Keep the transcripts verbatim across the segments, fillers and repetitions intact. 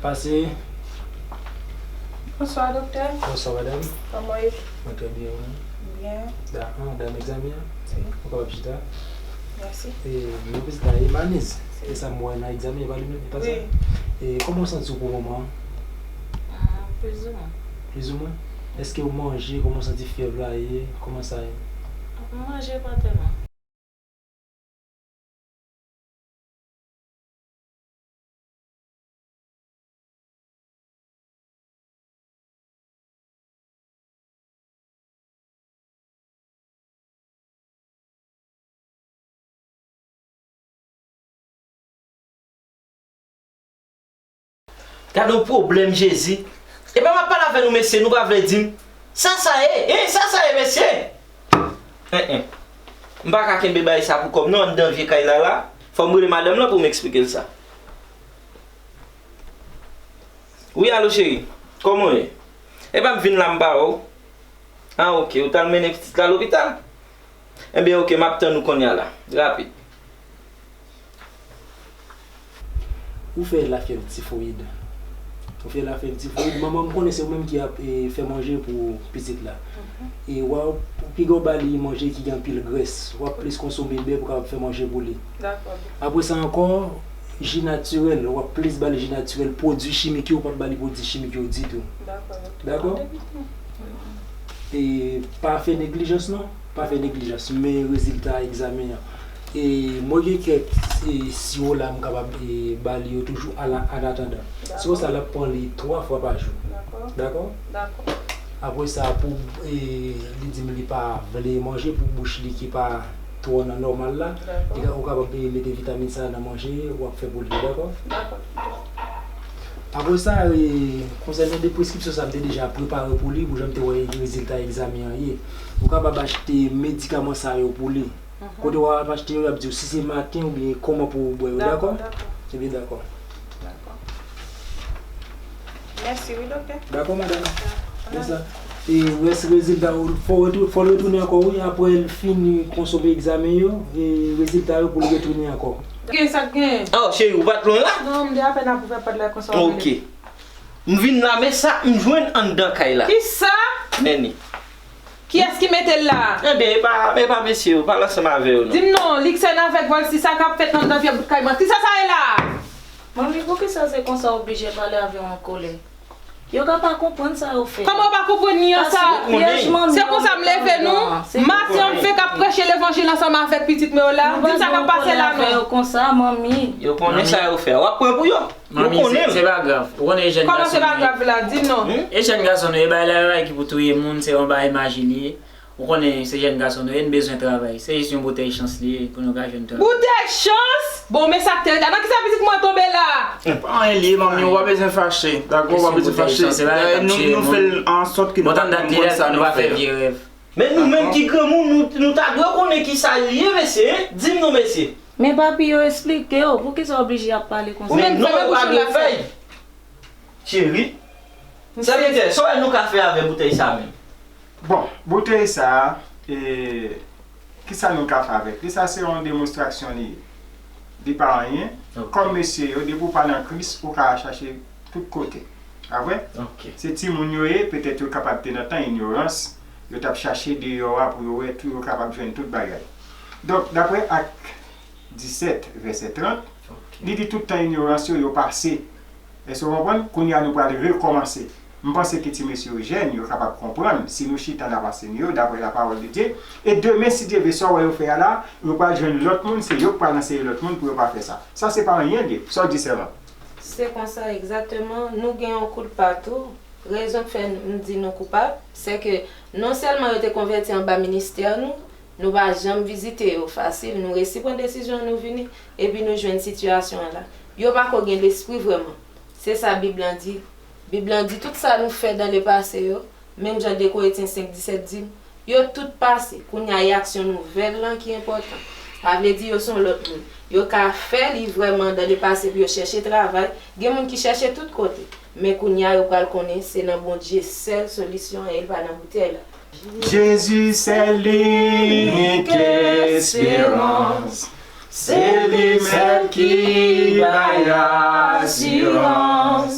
Pase. Bonswa, doktè. Bonswa, madanm. Kòman w ye? Mwen trè byen, ou menm? Byen. Dakò, dam egzamen an? Wi. Ou kapab chita? Mèsi. E, non pitit la, e Maniz. Se sa m wè nan egzamen, e pa li menm, e pa sa? Wi. E, kòman w santi w pou moman an? Ah, plizoumwen. Plizoumwen? Èske w manje? Kòman w santi fyèv la ye? Kòman sa ye? Manje pa tèlman. Gade yon pwoblèm, Jezi. Epa m ap pale avè nou, mesye, nou pa vle di m. Sa sa ye? Hein, sa sa ye, mesye? Hein, hein. M pa ka kenbe bagay sa pou kò m, non, anndan vye kay la, la. Fò m rele madanm lan pou m eksplike l sa. Wi, alo, cheri. Kòman w ye? Epa m vin la, m pa wè w. Ah, ok. Ou t al mennen pitit la lopital? Ebyen, ok, m ap tann ou kounye a la. Rapid. Ou fè lafyèv tifoyid. Ou fè lafyèv tifoyid. Manman, m konnen se ou menm ki ap, e, fè manje pou pitit la. Mhm. E w a, pi gen w ba li manje ki gen anpil grès. W ap plis konsome bè pou w kapab fè manje pou li. Dakò, doktè. Apre sa ankò, ji natirèl. W ap plis ba li ji natirèl, pwodui chimik yo, w p ap ba li pwodui chimik yo ditou. Dakò, doktè. Dakò? E pa fè neglijans non, pa fè neglijans, men rezilta egzamen an. E mwen gen kèk, e, siwo la m kapab, e, ba li yo toujou a la, an atandan. Siwo sa l ap pran li twa fwa pa jou. Dakò. Dakò? Dakò. Apre sa, pou, e, li di m li pa vle manje pou bouch li ki pa twò nan nòmal la, li ka, ou kapab, e, mete vitamin sa nan manje w ap fè pou li, dakò? Dakò. Apre sa, e, konsènan de preskripsyon sa m te deja prepare pou li, pou jan m te wè rezilta egzamen an ye, ou kapab achte medikaman sa yo pou li. Mhm. Kote w ap achte yo, y ap di w si se maten oubyen kòman pou w bwè yo, dakò? Dakò, dakò. Ebyen, dakò. Dakò. Mèsi, wi, doktè. Dakò, madanm. Dakò. Konsa. E rès rezilta yo, fò w retou-, fò l retounen ankò, wi, apre l fin konsome egzamen yo, e rezilta yo pou l retounen ankò. Gen sa k gen? Oh, cheri, ou pa t lwen la? Non, m te apèn ap ouvè pòt la konsa w rele. Ok. M vin la, men sa m jwenn anndan kay la. Kisa? Men li. Kiyès ki mete l la? Ebyen, e pa, e pa mesye yo, pale ansanm avè yo, non. Di m non, Liksen avèk Vòlsi, sa k ap fèt anndan vye bout kay mwen. Kisa sa ye la? Manmi, poukisa se konsa w oblije pale avè w an kòlè? Yo ka pa konprann sa yo fè. Kòman yo pa konprann li an sa? Paske pyèj manmi yo. Se konsa m leve nou. Maten an m fenk ap preche levanjil ansanm avèk pitit mwen yo la. Di m sa k ap pase la non. Yo konsa, manmi. Yo konnen sa yo fè. W ap pran pou yo. Yo konnen. Manmi, se, se pa grav. Ou konnen jèn gason nou ye. Kòman se pa grav la? Di m non. E jèn gason nou ye, bagay la yo ki pou touye moun, se yon bagay maji li ye. Ou konnen se jèn gason nou ye, n bezwen travay. Se jis yon boutèy chans li ye pou nou ka jwenn travay. Boutèy chans? Bon, men sa k te rete. Nan kisa pitit mwen tonbe la? Se pa anyen li ye, manmi, ou pa bezwen fache. Dakò, ou pa bezwen fache. Dayè, nou, nou fè l an sòt ke nou pa konprann sa nou fè. Men nou menm ki granmoun, nou, nou ta dwe konnen kisa l ye, mesye, hein? Di m non, mesye. Men papi yo eksplike w, poukisa w oblije ap pale konsa? Ou menm, fèmen bouch ou la, fè. Cheri, sèvitè, sa w wè nou ka fè avèk boutèy sa menm? Bon, boutèy sa, e, kisa nou ka fè avèk li? Sa se yon demonstrasyon li ye. Li pa anyen. Ok. Kòm mesye yo, depi w pa nan Kris, ou ka al chache tout kote. Pa vre? Ok. Se timoun yo ye, petèt yo kapab te nan tan inyorans, yo t ap chache deyò a pou yo wè tou, yo kapab jwenn tout bagay. Donk, daprè Ak disèt, vèsè trant, li di tout tan inyorans yo, yo pase. Èske w konprann? Kounye a, nou pral rekòmanse. M panse ke ti mesye yo jèn, yo kapab konprann si nou chita n ap anseye yo daprè la parole de Dieu. E demen, si Dye vle, sa w wè yo fè a la, yo pral jwenn lòt moun, se yo k pral anseye lòt moun pou yo pa fè sa. Sa se pa anyen de, sa w di sèman. Se konsa, egzakteman. Nou gen yon koulpa tou. Rezon k fè m di nou koupab, se ke non sèlman yo te konvèti anba ministè nou, nou pa janm vizite yo fasil, nou resi pran desizyon nou vini, epi nou jwenn sitiyasyon an la. Yo pa ko gen lespri vrèman. Se sa Bib lan di. Bib lan di tout sa nou fè dan lepase yo, menm jan de Korentyen senk disèt di l, yo tout pase. Kounye a, e aksyon nouvèl lan ki enpòtan. Sa vle di yo se yon lòt moun. Yo ka fè li vrèman dan lepase pou yo chèche travay. Gen moun ki chèche tout kote. Men kounye a, yo pral konnen se nan Bondye sèl solisyon an e pa nan boutèy la. Jezi sèl inik esperans, se li sèl ki bay asirans.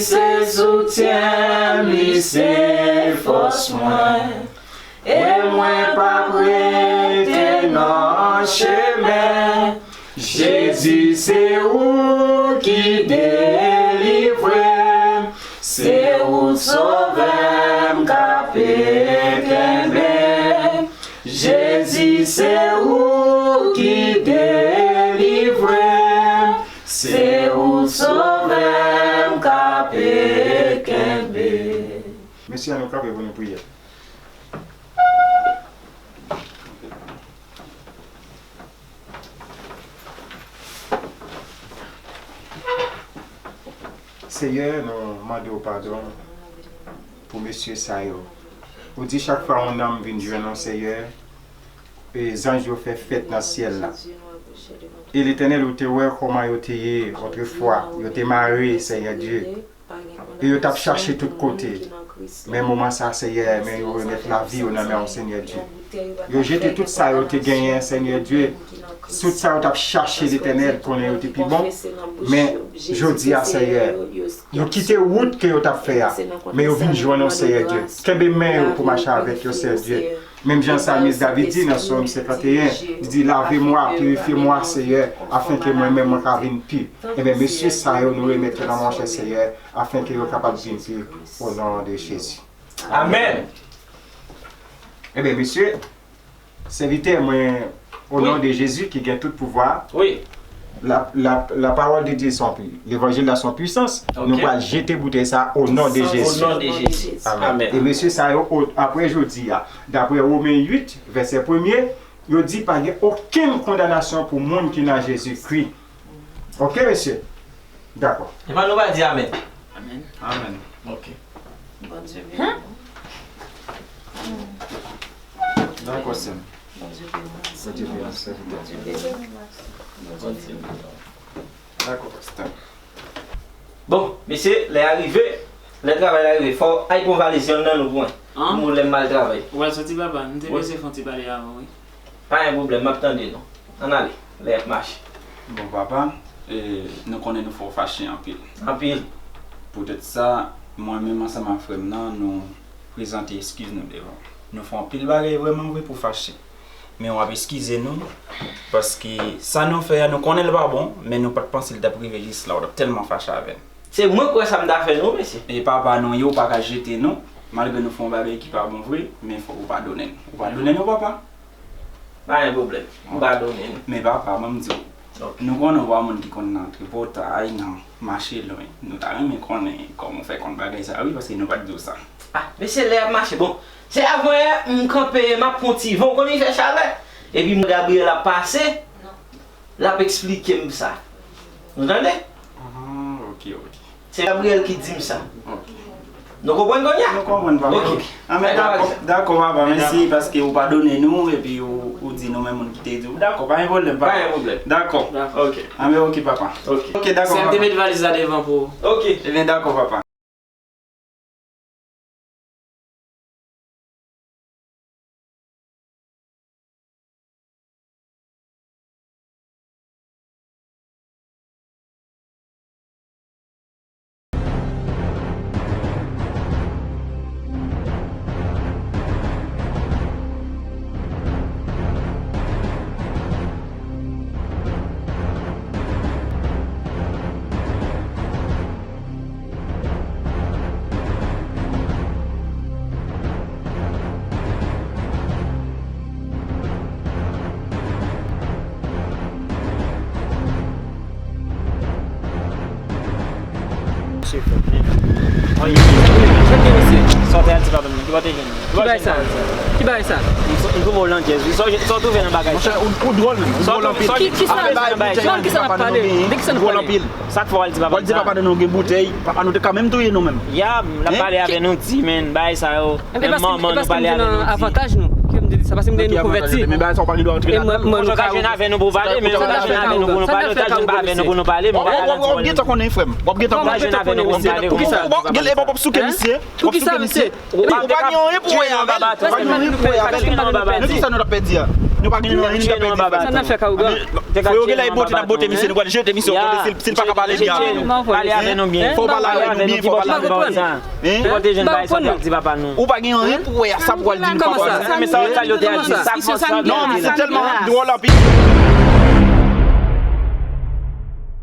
Se soutyen m, li se fòs mwen. E mwen p ap rete nan chemen. Jezi, se ou ki delivre m. Se ou sovè m k ape kenbe m. Jezi, se ou ki delivre m. Se ou sovè m k ape kenbe. Mesye, ann nou kanpe pou nou priye. Seyè, nou mande w padon pou mesye sa yo. Ou di chak fwa yon nanm vin jwenn ou, Seyè, e zanj yo fè fèt nan syèl la. E Letènèl, ou te wè kòman yo te ye otrefwa, yo te mare, Seyè Dye. E yo t ap chache tout kote. Men moman sa, Seyè, men yo remèt lavi yo nan men w, Senyè Dye. Yo jete tout sa yo te genyen, Senyè Dye. Tout sa yo t ap chache, Letènèl, konnen yo te pi bon. Men jodi a, Seyè, yo kite wout ke yo t ap fè a. Men yo vin jwenn ou, Senyè Dye. Kenbe men yo pou mache avèk yo, Senyè Dye. Menm jan salmis David di nan Sòm senkanteyen, li di, "Lave mwa, pirifye mwa, Seyè, afen ke mwen menm mwen ka vin pi." Ebyen, mesye sa yo, nou remèt yo nan men w, chè Seyè, afen ke yo kapab vin pi, o non de Jezi. Amèn. Ebyen, mesye, sèvitè mwen, o non de Jezi ki gen tout pouvwa, wi. La, la, la parole de Dieu son pi-, levanjil la son pwisans. Ok. Nou pral jete boutèy sa o non de Jezi. O non de Jezi. Amèn. Amèn. E mesye sa yo, o, apre jodi a, daprè Women uit, vèsè premye, yo di pa gen okenn kondanasyon pou moun ki nan Jezikri. Ok, mesye? Dakò. Epa nou pa di amèn. Amèn. Amèn. Ok. Bondye beni nou. Dakò, sè m. Bondye beni nou. Bondye beni, sèvitè. Bondye beni nou. Bondye beni nou. Dakò, pastè. Bon, mesye, lè a rive, lè travay la rive, fò ay pran valiz yonn nan nou pou mwen. An? Pou lè m al travay. Ou pral soti, papa? M te bezwen fè yon ti pale avè w, wi. Pa gen pwoblèm, m ap tande nou. Ann ale, lè y ap mache. Bon, papa, e, nou konnen nou fè w fache anpil. Anpil. Poutèt sa, mwen menm ansanm ak frè m nan, nou prezante eskiz nou devan w. Nou fè anpil bagay vrèman vre pou fache. Men w ap eskize nou, paske sa nou fè a, nou konnen l pa bon, men nou pa t panse l t ap rive jis la, w t ap tèlman fache avè n. Se mwen k wè sa m ta fè nou, mesye. E papa nou ye, w pa ka jete nou, malgre nou fè yon bagay ki pa bon vre, men fòk ou padone n. Ou padone nou, papa? Pa gen pwoblèm. M padone nou. Men papa, ban m di w, ok, nou konnen w pa moun ki konn nan tripotay, nan mache lwen. Nou ta renmen konnen kòman w fè konn bagay sa, wi, paske nou pa t di w sa. Ah, mesye, lè y ap mache, bon, se avan yè, m kanpe, m ap pran ti van, w konnen fè chalè. Epi m wè Gabriel ap pase, l ap eksplike m sa. Nou tande? Ah, ok, ok. Se Gabriel ki di m sa. Ok. Nou konprann kounye a? Nou konprann, papa. Ok. Ah, men dakò, dakò, papa, mèsi paske ou padone nou epi ou, ou di nou menm moun ki te di w. Dakò, pa gen pwoblèm, papa. Pa gen pwoblèm. Dakò. Dakò. Ok. Ah, men ok, papa. Ok. Ok, dakò, papa. Sè m te met valiz la devan pou ou. Ok. Ebyen, dakò, papa. Misye fè plen. Sòti al ti papa m nan, ki bò te jwenn li? Ki bagay sa? Ki bagay sa? M twouve w landjèz wi. Sa w twouve nan bagay sa? Monchè, ou, ou dwòl menm, ou dwòl anpil. Ki, ki sa? Ki sa n ap pale? De ki sa n ap pale? Sa k fè w al di papa m? W al di papa nou gen boutèy, papa nou te ka menm touye nou menm. Ya, l ap pale avè nou di, men, bagay sa yo. Menm manman nou pale avè nou di. Avantaj nou, ke m te di sa, paske m te nou konvèti. Men bagay sa w pa gen dwa antre ladan l. Ou ka jwenn avè nou pou pale, men ou ka jwenn avè nou pou nou pale, ou ka jwenn avè nou pou nou pale, men w ap gentan konnen frè m. W ap gentan konnen. Ou ka jwenn avè nou pou nou pale. Poukisa? Gen lè w ap souke misye. Poukisa, mesye? Ou pa gen anyen pou wè avè l. Ou pa gen anyen pou wè avè l. Men kisa nou t ap pèdi a? Nou pa gen anyen nou t ap pèdi. Sa n ap fè Kawga? Fò yo gen lè bote, n ap bote misye, nou pral jete misye yon kote si l pa ka pale byen avè nou. Pale avè nou byen. Fò w pale avè nou byen, fò w pale avè nou byen, fò w pale avè nou byen. Ki kote jèn bay sa pral di papa nou? Ou pa gen anyen pou wè a sa pou al di nou papa nou. Men sa yo te al di sa. Non, misye tèlman dwòl anpil.